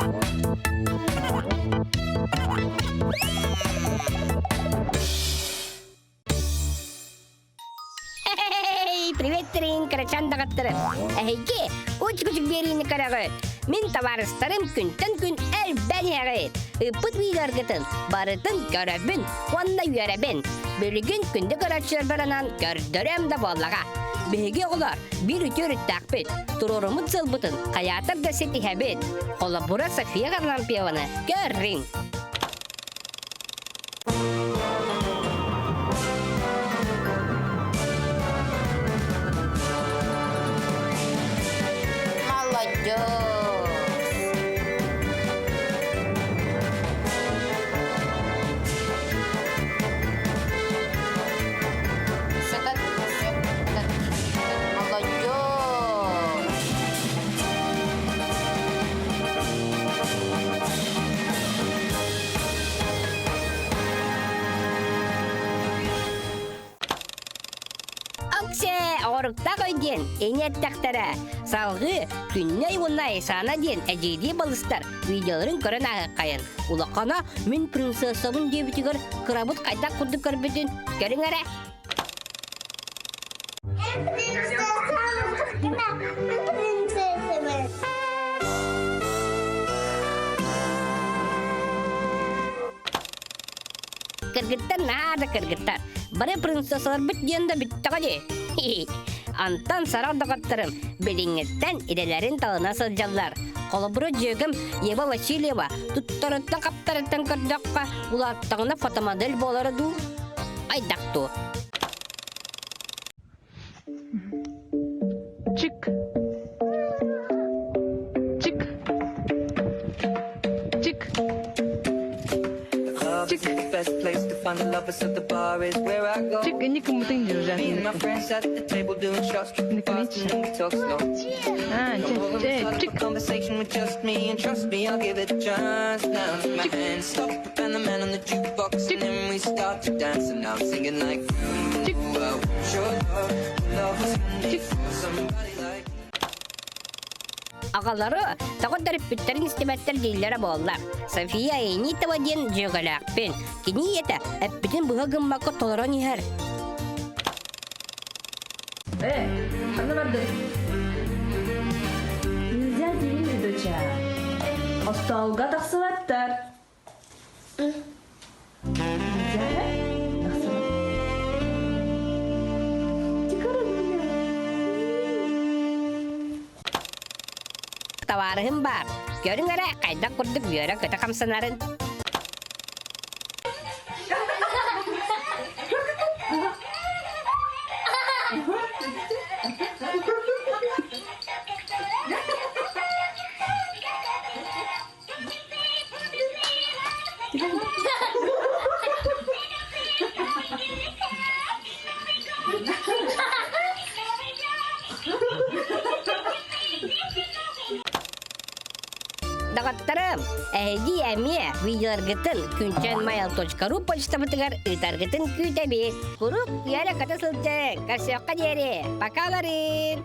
Эй, привет, трин, кырачан даҕаттарым. Эһиги, уч-кучук биэриини көрөҕүт. Мин табаарыстарым күнтэн күн элбээн иһэҕит. Ыппыт видеоларгытын барытын көрөбүн уонна үөрэбин. Билигин күндү көрөөччүлэрбэр анаан көрдөрөм да буоллаҕа. Биһиги оҕолор биир үтүө өрүттээхпит. Туруоруммут сылбытын хайаатар да ситиһэбит. Холобура София Харлампьеваны көрүҥ. Молодец! Молодец! Оксе, оҕоруктаах өй диэн ини эттэхтэрэ. Салгыы Күннэй уонна Айсана диэн эдьиийдии балыстар видеоларын көрөн ааһыаххайын. Улахана мин принцессабын диэбитигэр кырабыт хайдах курдук көрбүтүн көрүҥ эрэ. Кыргыттар наһаа да кыргыттар. Бары принцессаларбыт диэн да бүттэҕэ дии. Антон сорох доҕотторум билиҥҥиттэн идэлэрин талына сылдьаллар. Холобура дьүөгэм Ева Васильева туттарыттан-хаптарыттан көрдөххө, улааттаҕына фотомодель буолара дуу? Айдах дуу? Чик. Чик. Чик. Чик. Чик, не кому-то не А, чик. Чик. Чик. Аҕалары тоҕо төрөппүттэрин истибэттэр дииллэрэ буолла. София Енитова диэн дьүөгэлээхпин. Кини ийэтэ эппитин быһа гыммакка толорон иһэр. Э, ханна бардыҥ? Нельзя телевизор, доча. Остуолга тахсыбаттар. Нельзя, тахсыбат. Табаарыһым баар. Көрүҥ эрэ, хайдах курдук үөрэ-көтө хамсанарын. Доҕотторум, эһиги эмиэ видеоларгытын күнчэнmail.ru почтабытыгар ыытаргытын күүтэбит. Куруук үөрэ-көтө сылдьыҥ, көрсүөххэ диэри. Пока, Ларин!